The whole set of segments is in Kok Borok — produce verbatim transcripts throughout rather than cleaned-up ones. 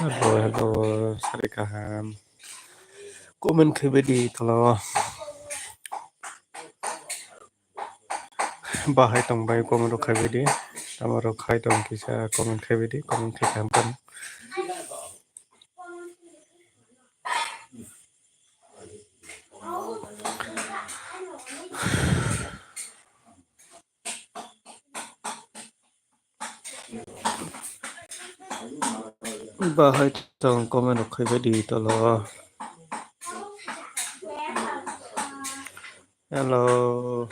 Hello, hello, sari kaham. Comment khaibadi tolo. Bahai tong bai comment rok khaibadi. Tamo rok khai tong kisa comment khaibadi. Comment khai kaham tong. Bahai tong comment rok khaibadi tolo. Hello.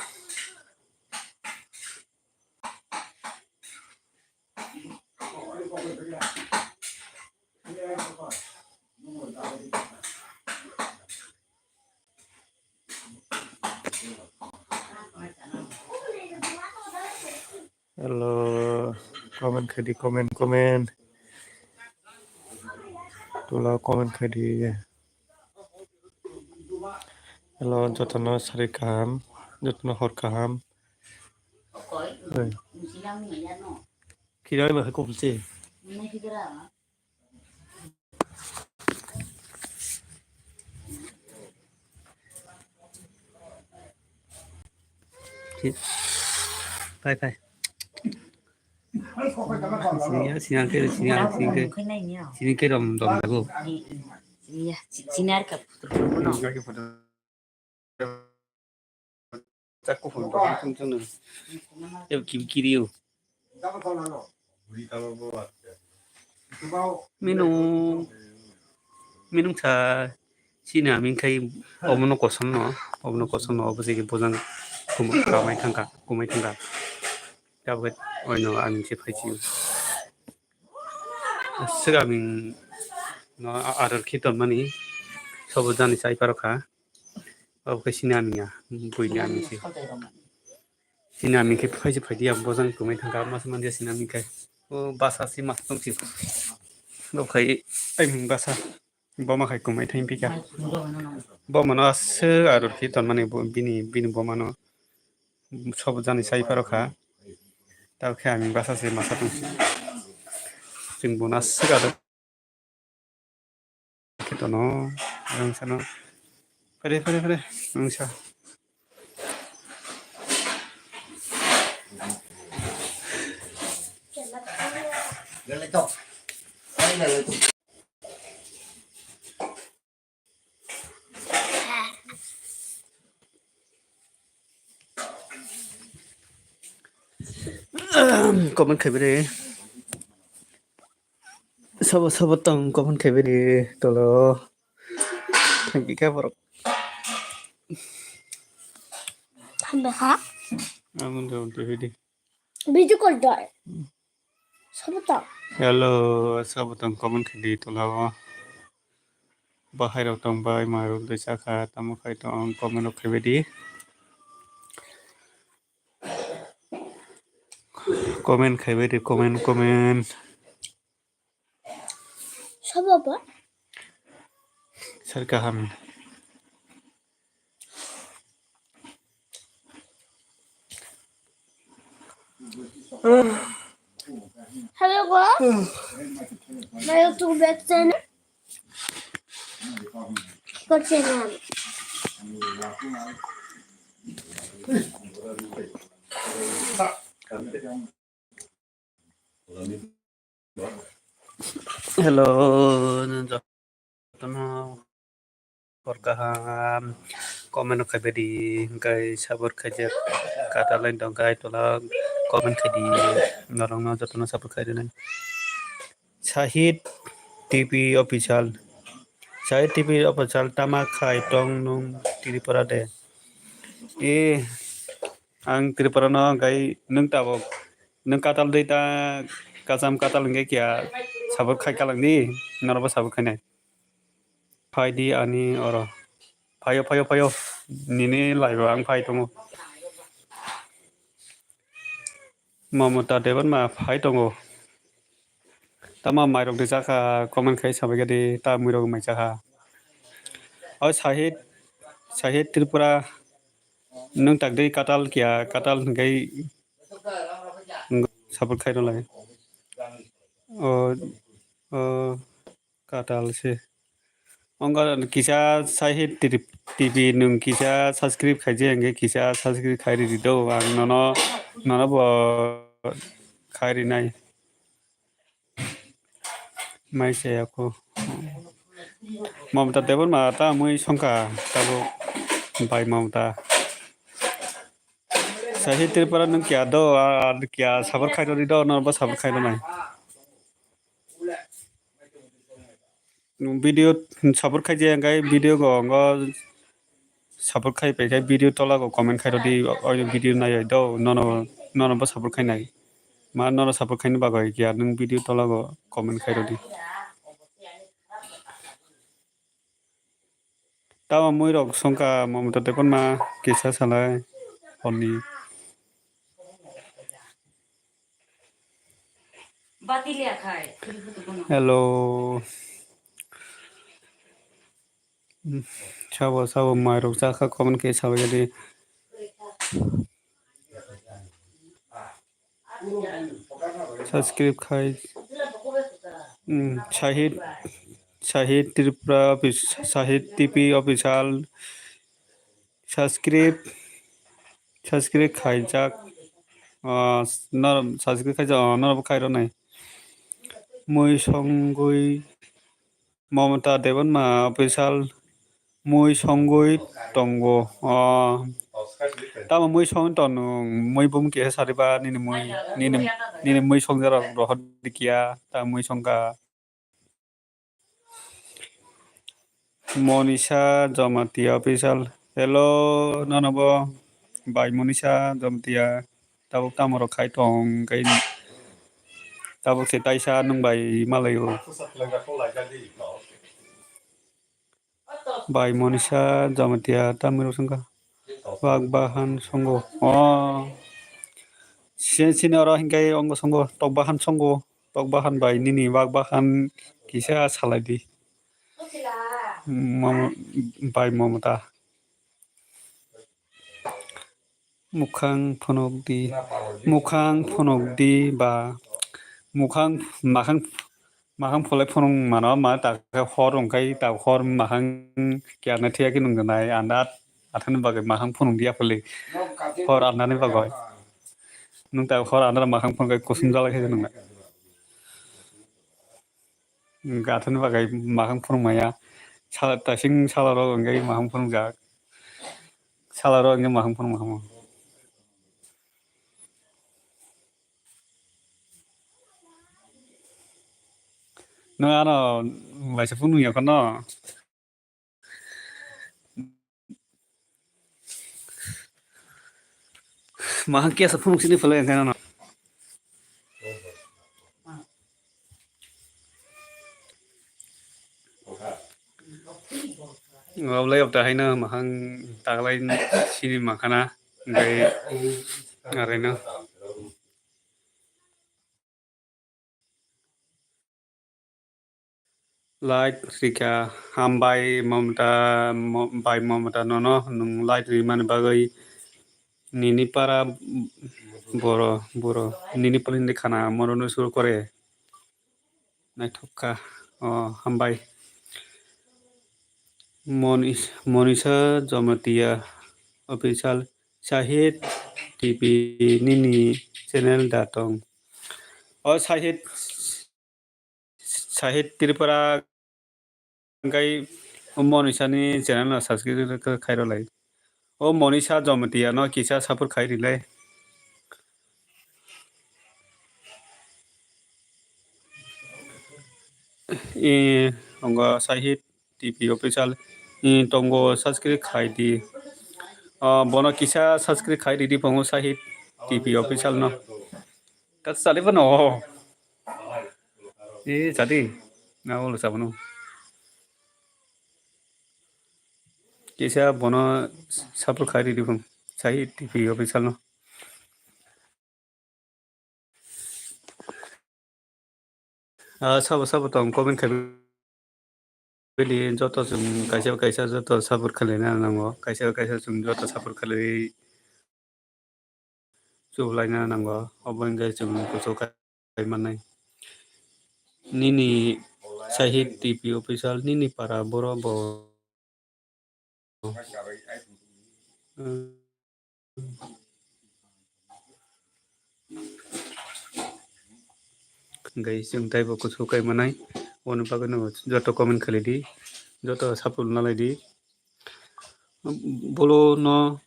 Hello, comment khaidi, comment, comment. Tula comment khaidi. Hello, jotono sari kaham, jotono hor kaham. Hey. Kira ma hai kum se. Phai, phai. Sini ya, sini angke, sini angke, sini angke. Sini ke dom, dom lagu. Sini ya, sini ar ka putu putu no. Sini ke foto. Chaku phone to thung thung nang. Eb kim kiriu. Minung, minung sa sini ami khai omono kosom no, omono kosom no obo se bojang kumai thangka, kumai thangka. Tabuk oino ami se phai si. Aswk ami no ador khe tonmani sobo jani chai parokha. Obo khe sini ami ya, buini ami se. Sini ami khe phaise phaidi ya, bojang kumai thangka, masa mandia sini ami khe. O basa si mas tong si. Bo khai ai basa. Boma khai kumai thang pika. Boma no aswk ador khe tonmani bo, bini, bini boma no. Sobo jani chai parokha. Tabuk khe ami basa se masa tong si. Chwng bo no aswk ador. Khe tono, ang sano. Phare, phare, phare, ang sa. Comment khaibari. Sabo sabo tong comment khaibari tolo. Thank you, kaborok. Hambe ha? Amun dong, dihidi. Video call dai. Sabutang. Hello, sabutang comment khe di tola o. Bahai rok tong bai, mai rok de chakha, tamo khai tong, comment rok khai bai di. Comment khai bai di, comment, comment. Sababa? Sar kaham. Hello, guys. My YouTube channel. Go channel. Hello, jotono hor kaham, comment khai bai di, hingkai support khaijak, kata line tong khai tola, comment khai di, norokno jotono support khai di nai. Sahid T V official, Sahid T V official tama khai tong nung Tripura de. E, ang Tripura no hingkai nung tabok, nung katal dui ta, kasam katal hingke kia support khai kalang di, norokbo support khai nai. Phai di ani oro. Phaio, phaio, phaio. Nini live o ang phai tongo. Mamata Debbarma phai tongo. Tama mairok de chakha comment khai sabai gadi ta muirok mai chakha. O Sahid, Sahid Tripura nung tak dei katal kia, katal hingkai support khai rw lai. O, o, katal se. Ongkha kisa Sahid T V nung kisa subscribe khaijak hingke kisa subscribe khai ridi do ang nono, nono bo khai rinai. Mai se ako. Mamata Debbarma ta mui songkha tabuk bai Mamata. Sahid Tripura nung kia do, ar kia support khai rodi do, nono bo support khai rinai. Video support khai je hingkai video go ngo support khai pai khai video tola go comment khai rodi, o video nai do, nono, nono bo support khai nai. Ma nono support khai ni bagwi kia nung video tola go comment khai rodi. Tamo mui rok songkha Mamata Debbarma kisa salai honni. Hello. Sabo, sabo, mai rok chakha comment khe sabai jadi. Subscribe khai. Hmm, Sahid, Sahid Tripura office, Sahid T V official. Subscribe, subscribe khaijak. Ah, nor-, subscribe khaijak, ah, norok khai rw nai. Mui songwi Mamata Debbarma official mui songwi tongo. O, tamo mui songwi tong nung, mui bumung kisa sariba nini mui, nini, nini mui songjakrok rohor dikia, ta mui songkha. Monisha Jamatia official. Hello, nono bo bai Monisha Jamatia. Tabuk tamo rok khai tong kai. Tabuk se taisa nung bai malai o. Bai Monisha Jamatia tamni rok songkha. Wak bahan songo. O. Sini, sini oro hingkai ongo songo. Tok bahan songo. Tok bahan bai nini wak bahan kisa salai di. Mom-, bai Mamata. Mukhang phunuk di, mukhang phunuk di ba mukhang makhang, makhang phulai phunuk mano ma ta khe hor wngkhai ta hor makhang kiyarna thiya khe nung nai andat athani bagwi makhang phunuk diya phuli hor andani bagwi nung ta hor andar makhang phunuk kai kusum jala khe nung nai. Gathani bagwi makhang phunuk maya sala tasing sala rok wngwi makhang phunuk jak. Sala rok wngwi makhang phunuk makhang. Nwng ano waisa phunuk ya kono. Makhang kesa phunuk sini phulai wngkha ano. Oblai obta haino mahang taglai sini makhana, hingkai araino. Like rika, hambai Mamata, mo-, bai Mamata nono nwng like rimani bagwi nini para boro, boro, nini para hindi khana morono sur kore. Naithok kha. Oh, hambai. Monis-, Monisa Jamatia official Sahid T V nini channel da tong. Oh, Sahid, Sahid Tripura hingkai o Monisani channel no subscribe khe khairolai. O Monisa Jamatia no kisa support khai rilai. E, ongo Sahid T V official, e, tongo subscribe khai di. Ah, bono kisa subscribe khai ridi pongo Sahid T V official no. Kasa sali bono. E, jadi. Na, ulo sabono. Kisa bono support khai ridi pung. Sahid T V official no. Ah, sabo sabo tong comment khai bili joto chwng kaisa kaisa joto support khlaina nango, kaisa kaisa chwng joto support khlai chubaina nango, obo wngkhe chwng kuchuk kai manai. Nini Sahid T V official nini para boro bo. Hingke chwng taibo kuchuk kai manai, aboni bagwino joto comment khlai di, joto support nalai di. Bolo no,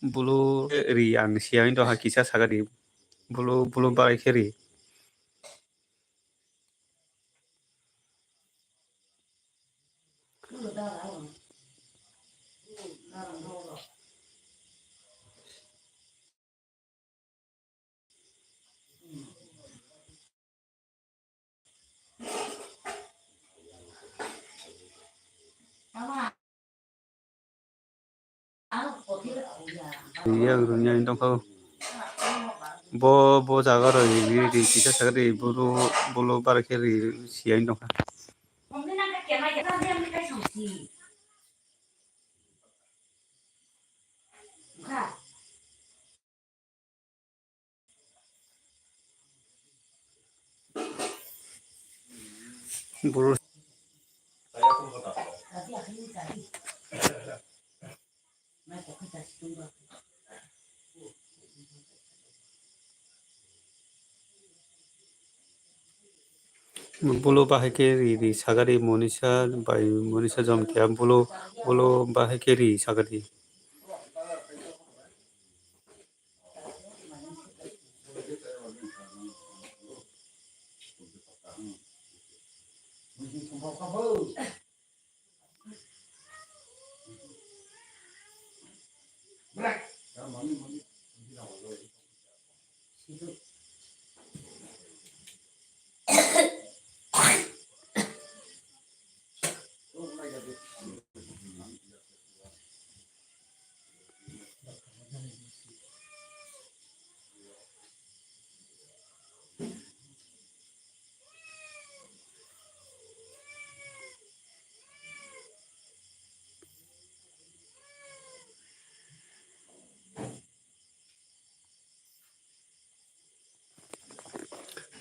bolo ri ang siya wngtong ha kisa saka di, bolo, bolo barai khe ri. Yang rwngya wng tongkha. Bo, bo jaga rw ri, ri, ri, kisa saka ri, bolo, bolo bara khe ri, siya wng tongkha. Boro Bolo bahai khe ri ri sagari Monisa bai Monisa Jamatia bolo, bolo bahai khe ri sagari.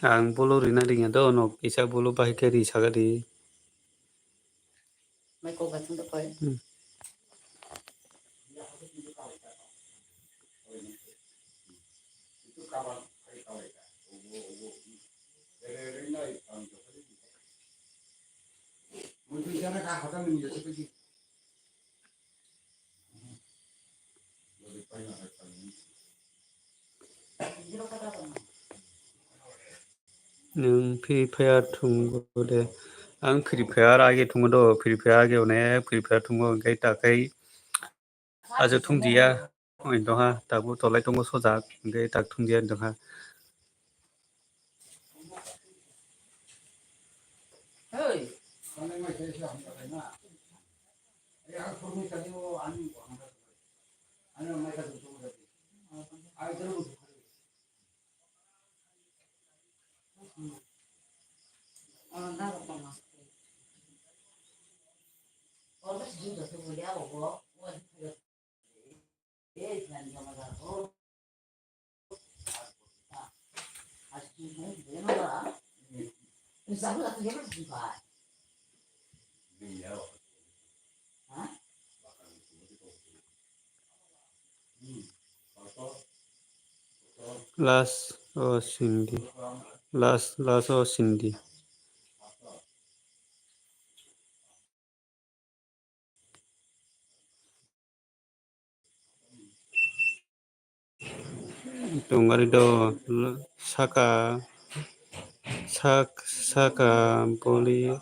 Ang bolo rina ringya do, no kisa bolo bahai khe ri sagadi. Mai kok gathung da koi. Hmm. Nwng Free Fire thwngwi de? Ang Free Fire age thwngwi do, Free Fire age onek Free Fire thwngwi hwnkhe takhai. Ajo thwngdiya, oin tongha, tabuk tolai tongo sojak, hwnkhe tak thwngdiya tongha. Last o sindi. Last, last o sindi. Tongari do saka, sak-, saka boli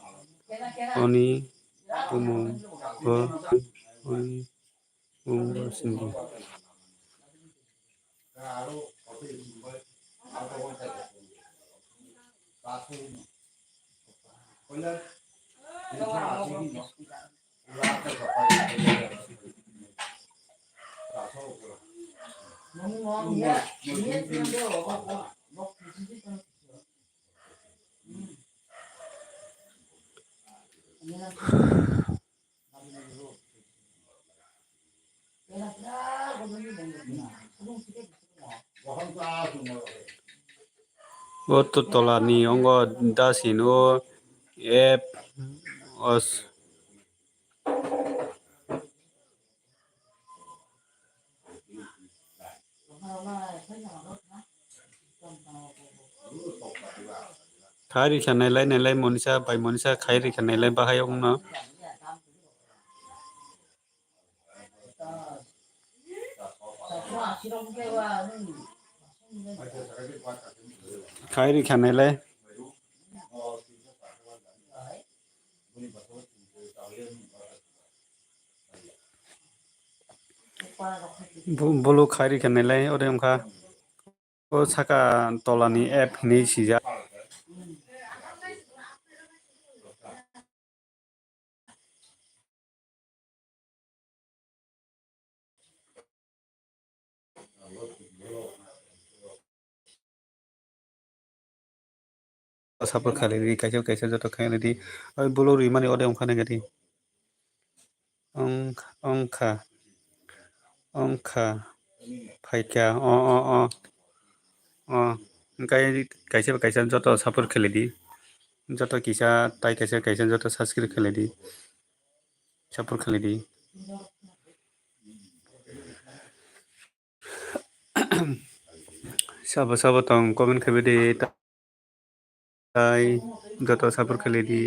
oni bumung o oni bumung sindi. O to tola ni ongo dasino app os. Khairi kha nailai nailai monisa bai monisa khairi kha nailai bahai wngno. Khairi kha nailai. Bu-, bulu khairi kha nailai ore wngkha. O saka tola ni app hinui sijak. Support khailai di, kaisa kaisa joto khailai di. Oi bulu rimani ode wngkha nai di. Wngkha, wngkha, wngkha, phaikha, o, o, o, o, wngkha kaisa bai kaisa joto support khailai di, joto kisa tai kaisa kaisa joto subscribe khailai di, support khailai di. Sabo sabo tong comment khaibidi tai joto support khailai di.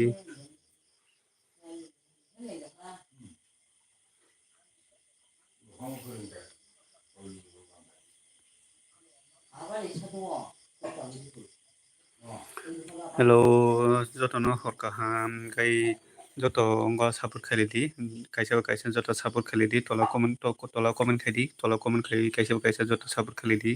Hello, jotono hor kaham, kai joto wngkha support khailai di, kaisa bai kaisa joto support khailai di, tola comment, to-, tola comment khai di, tola comment khai kaisa bai kaisa joto support khailai di,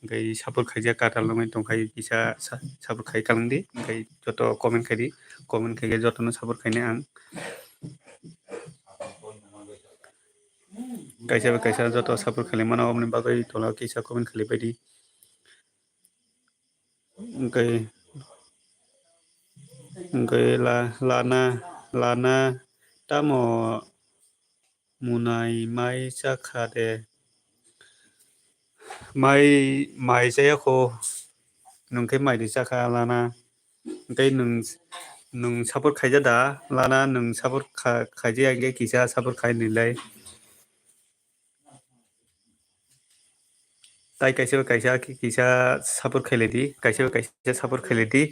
kai support khaijak katal wngwi tongkhai kisa sa-, support khai kalang di, kai joto comment khai di, comment khai jotono support khainai ang. Kaisa bai kaisa joto support khailai mano, oboni bagwi tola kisa comment khailai bai di. Hwnkhe, hwnkhe la-, lana, lana tamo munai mai chakha de? Mai, mai chaya kho, nwng khe mai de chakha lana. Hwnkhe nwng, nwng support khaija da lana, nwng support kha-, khaijaya hwnkhe kisa support khai nilai. Tai kaisa bai kaisa ki-, kisa support khailai di, kaisa bai kaisa support khailai di.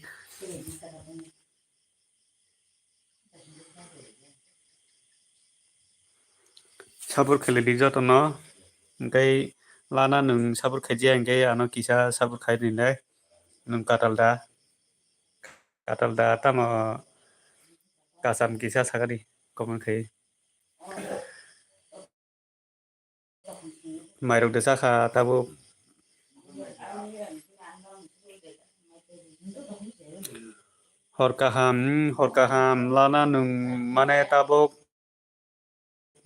Support khailai di jotono, hwnkhe lana nwng support khaijaya hwnkhe ano kisa support khai rinai, nwng katal da, katal da tamo kasam kisa sakadi comment khai. Mairok de chakha tabuk. Hor kaham, hmm, hor kaham lana nwng mane tabuk.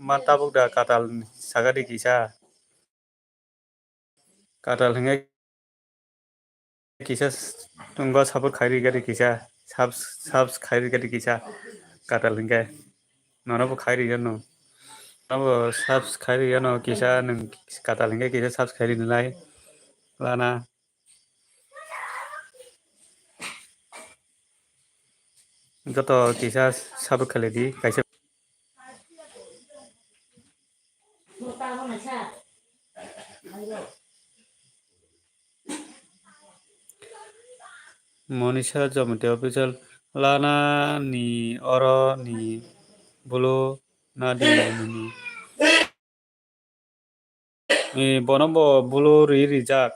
man tabuk da katal sagadi kisa. Katal hingai kisa s-, tungba support khairi gadi kisa subs-, subs khairi gadi kisa katal hingai. Nono bo khairi yano. Nono bo subs khairi yano kisa nung katal hingai kisa subs khairi nilai. Lana. Joto kisa support khailai di, kaisa. Monisha Jamatia official lana ni oro ni bulu na di nini. Eh, bono bo bulu ri rijak.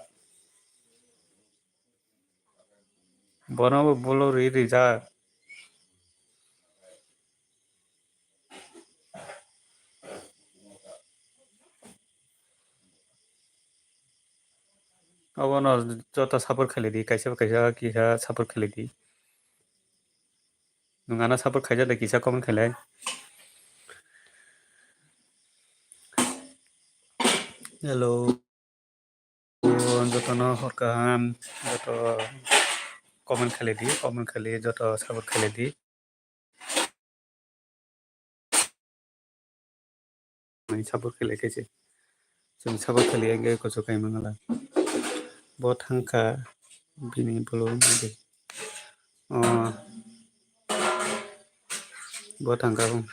Bono bo bulu ri rijak. Obono joto support khailai di, kaisa kaisa kisa support khailai di. Nwng ano support khaijak da kisa comment khailai. Hello. Jotono hor kaham, joto comment khailai di, comment khailai joto support khailai di. Ani support khailai khe se. Chwng support khailai khe kocho kaima ngala. Bo thangkha bini bolo madi. Oh. Bo thangkha bo.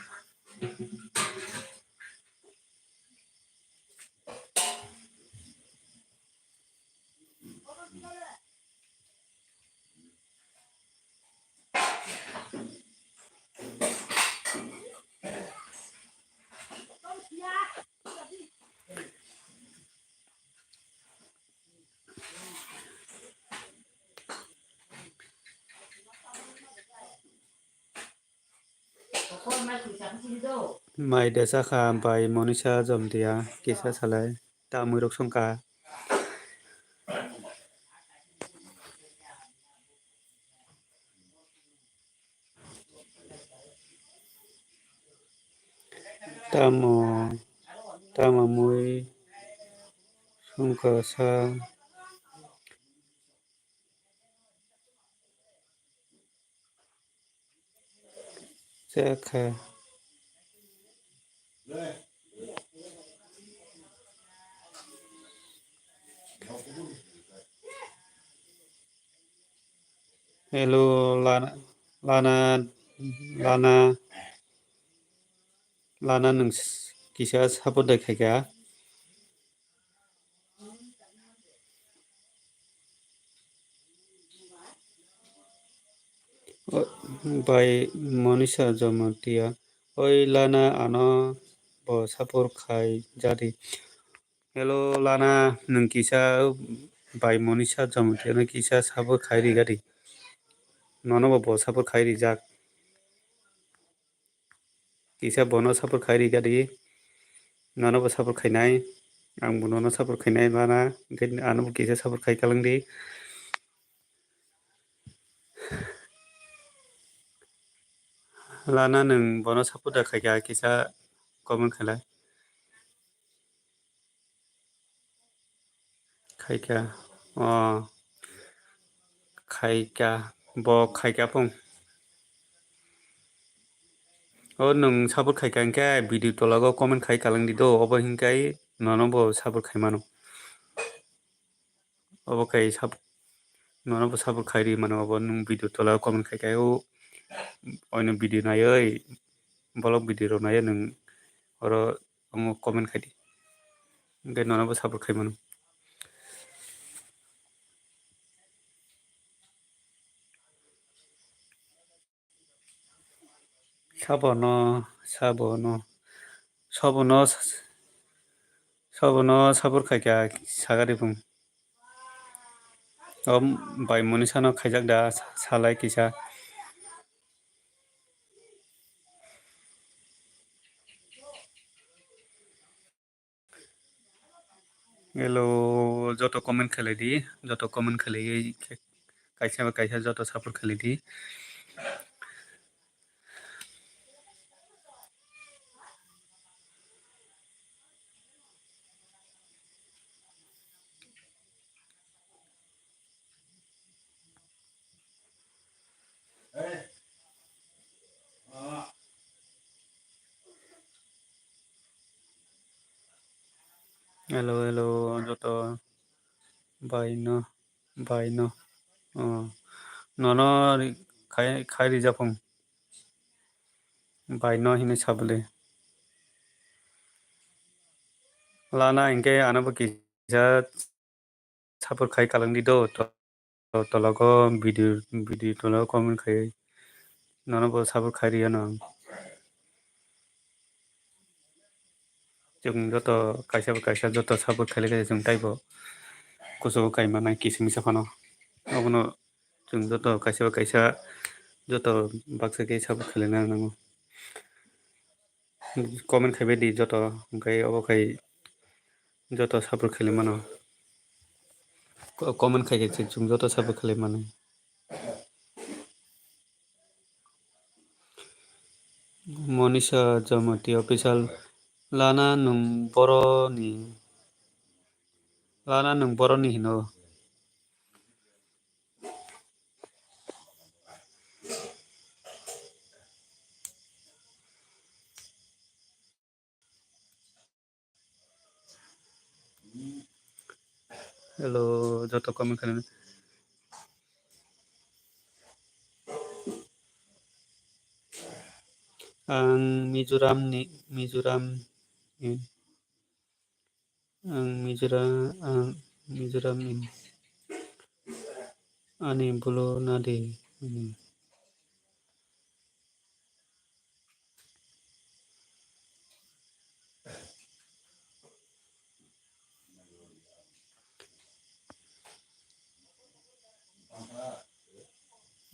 Mai desa kha bai Monisha Jamatia kisa salai tamwi rok songkha. Tamo, tamo mui songkha sa. Chakha. Hello, lana, lana, lana, lana nwng s-, kisa support de khaikha. O, bai Monisha Jamatia. Oi lana ano bo support khai jadi. Hello lana nwng kisa bai Monisha Jamatia no kisa support khai ri gadi. Nono bo bo support khai rijak. Kisa bono support khai ri gadi. Nono bo support khainai. Ang bo nono support khainai lana. Hwnkhe ano bo kisa support khai kalang di. Lana nwng bono support da khaikha kisa comment khailai. Khaikha. Oh. Khaikha. Bo khaikha phung. O nwng support khaikha hwnkhe video tolago comment khai kalang di do. Obo hwnkhe nono bo support khai mano. Obo khai sap-, nono bo support khai ri mano, obo nwng video tola comment khai khai o, oino video naiwi, vlog video rok naiwi nwng oro omo comment khai di. Hwnkhe nono bo support khai mano. Sabono, sabono, sabono, sabono support khaikha sagari bung. O bai Monisha no khaijak da salai kisa. Hello, joto comment khalai di, joto comment khalai kaisa ba kaisa joto support khalai di. Hello, hello, joto bai no, bai no. Oh, nono ri-, khai, khai rijak phung. Bai no hinwi sabole. Lana hinkhe ano bo kisa support khai kalangdi do, to, to, tologo video, video tologo comment khai nono bo support khai riya no ang. Chwng joto kaisa bai kaisa joto support khailai khe chwng taibo kuchugo kai manai kisa misa phano. Abono chwng joto kaisa bai kaisa joto baksa khe support khailai nango. Comment khaibai di joto, hwnkhe obo khai joto support khailai mano. Ko-, comment khai khe chwng joto support khailai mano. Monisha Jamatia official, lana nwng boroni, lana nwng boroni hino. Hello, joto comment khainani. Ang Mizoram ni, Mizoram ni, ang Mizoram, ang Mizoram ni. Ani bulu nadi. Hmm.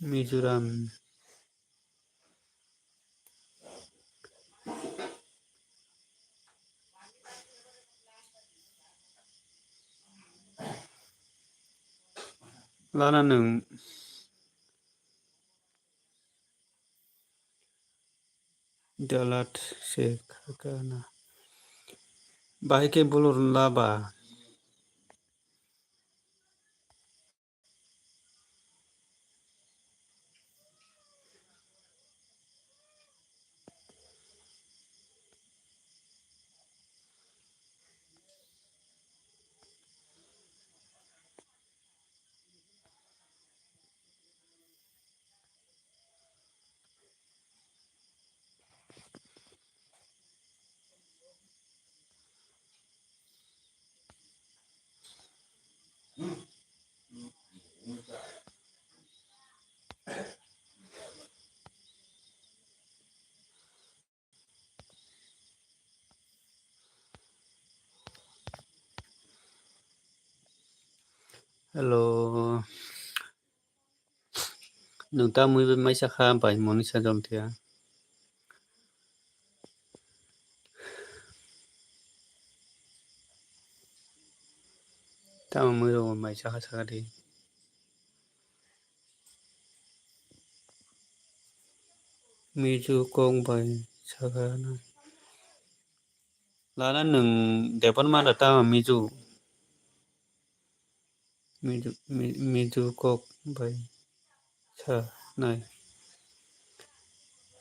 Mizoram. Lana nwng Dalat se khakana. Bahai khe bulur laba. Hello. Nwng tamwi bai maisa kha bai Monisha Jamatia. Tamo mwi rok maisa kha sakha di. Miju kok bai sakha na. Lana nwng Debbarma da tamo Miju? Miju, Mi-, Miju kok bai sa nai.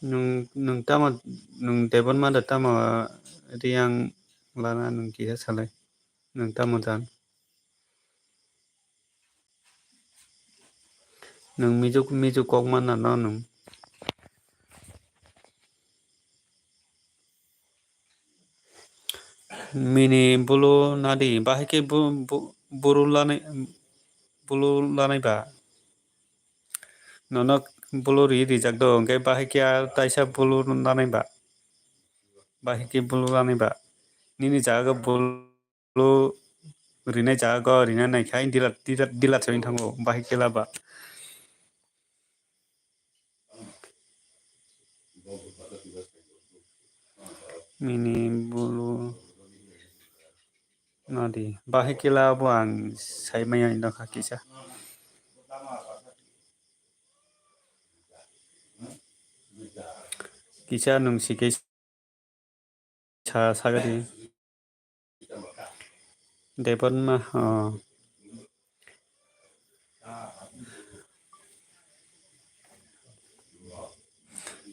Nwng, nwng tamo, nwng Debbarma da tamo Reang lana nwng kisa salai. Nwng tamo jan. Nwng Miju, Miju kok manna no nwng. Mini bulu nadi, bahai khe bu-, bu-, buru lanai, bulu lanai ba. Nono bulu ri rijak do, hwnkhe bahai khe a taisa bulu lanai ba. Bahai khe bulu lanai ba. Nini jaga bulu rinai jaga rina nai khai dila, dila, dila chawing thango, bahai khe laba. Mini bulu nadi. Bahai khe labo ang sai maya nokha kisa. Kisa nwng si khe sa sagadi. Debbarma, oh.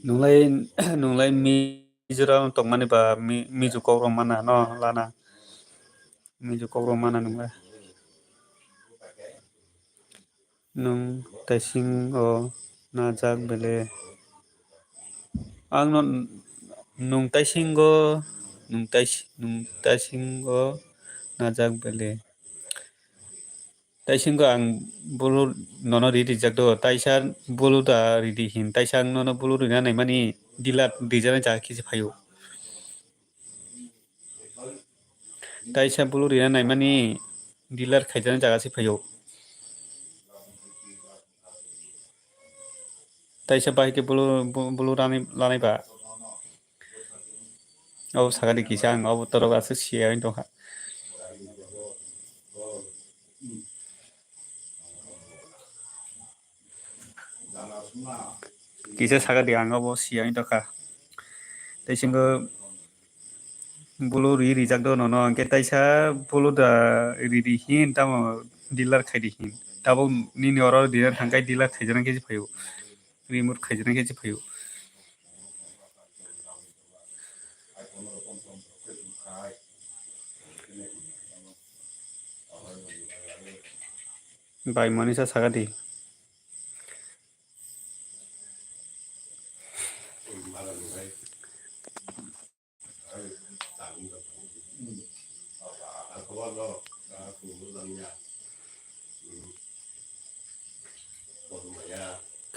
Nunglai, nunglai Mizoram tongmani ba Mi-, Mizo kok rok mana no lana. Mijo kok rok mana nung le. Nwng taisingo najak bele. Ang no nwng taisingo, nwng tais-, nwng taisingo najak bele. Taisingo ang bulu nono ri rijak do, taisa bulu da ridi hin, taisa ang nono bulu rina naimani dealer rijana jaga kisi phaio. Taisa bulu rina naimani dealer khaijana jaga si phaio. Taisa bahai khe bulu, bu-, bulu rani lanai ba. Abo sakani kisa ang abo torok aswk siya wng tongkha. Kisa sakadi ang abo siya wng tongkha. Tei singo bulu ri rijak do nono, hwnkhe taisa bulu da ridi hin tamo dealer khaidi hin. Tabuk nini oro dealer thangkai dealer khaijaknai khe se phaio. Remove khaijaknai khe se phaio. Bai manisa sakadi.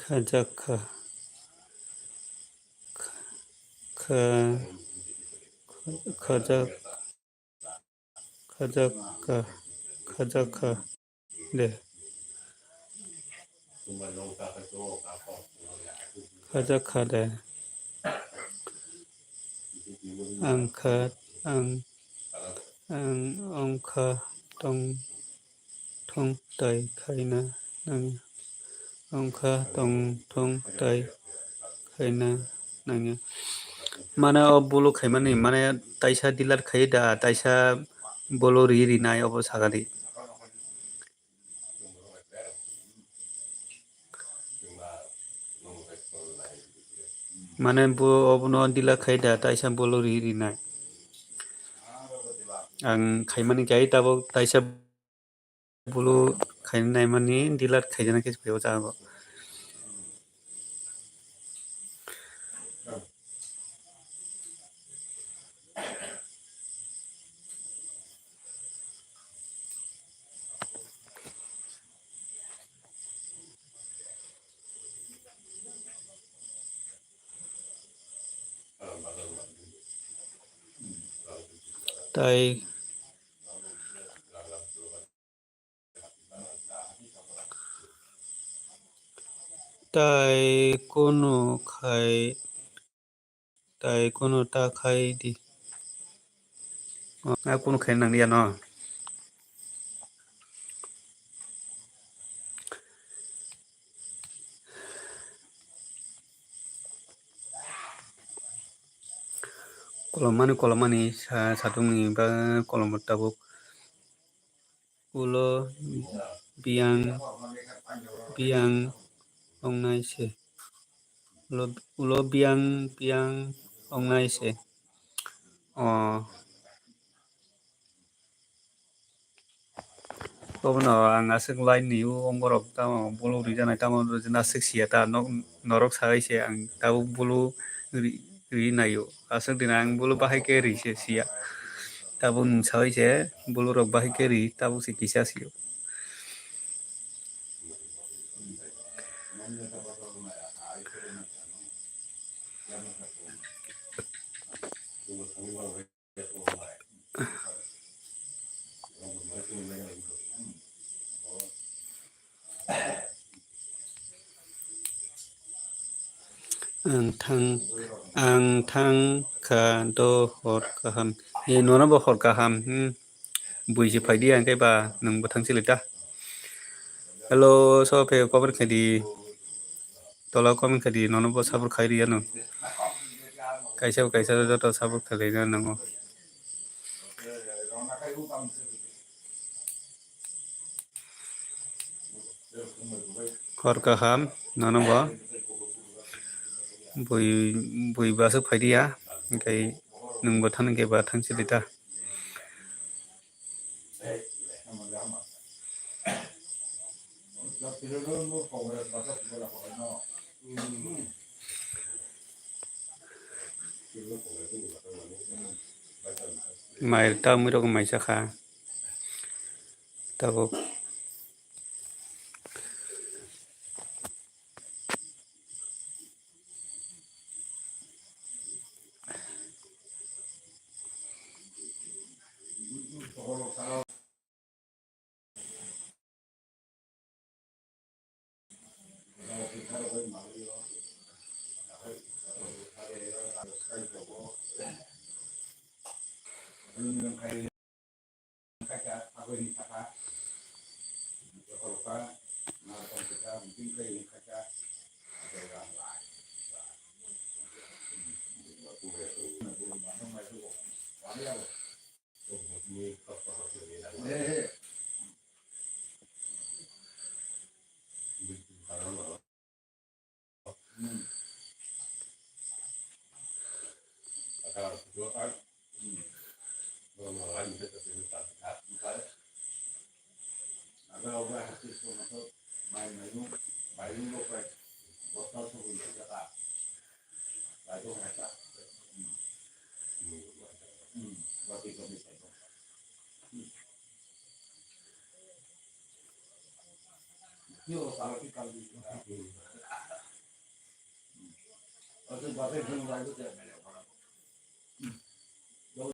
Khajakha. Kha-, kha-, khajak-, khajakha, khajakha de. Khajakha de. Ang kha, ang, ang ongkha tong thung tai khaina nangya. Ongkha tong thung tai khaina nangya. Mane o bulu khaimani, mane taisa dealer khai da, taisa bulu ri rinai obo sakadi. Mane bo obono dealer khai da, taisa bulu ri rinai. Ang khaimani khe tabuk taisa bulu khaina naimani dealer khaijana khe se phaio jago. Tai Tai kunu khai, tai kunu ta khai di. O, a kunu khai nang ya no. Kolomani, kolomani sa-, satung ni ba kolom tabuk. Ulo biyang, biyang wngnai se. Ulo, ulo biyang, biyang wngnai se. O. Obono ang aswk line ni o, borok tamo bulu rijanai tamo aswk siya ta nok. Norok saui se ang tabuk bulu ri, ri naio. Aswk din ang bulu bahai khe ri se siya. Tabuk nwng saui se bulu rok bahai khe ri, tabuk se kisa sio. Ang thang, ang thang kha do hor kaham. E, nono bo hor kaham. Hmm. Bui se phai di, ang khe ba nwng bo thang chili ta. Hello, so phe comment khai di. Tola comment khai di, nono bo support khai ri ano. Kaisa bo kaisa joto support khai ri nango. Hor kaham, nono bo bui, bui baswk phai di ya, hwnkhe nwng bo thang khe ba thang chili ta. Mail tamwi rok maisa kha. Tabuk.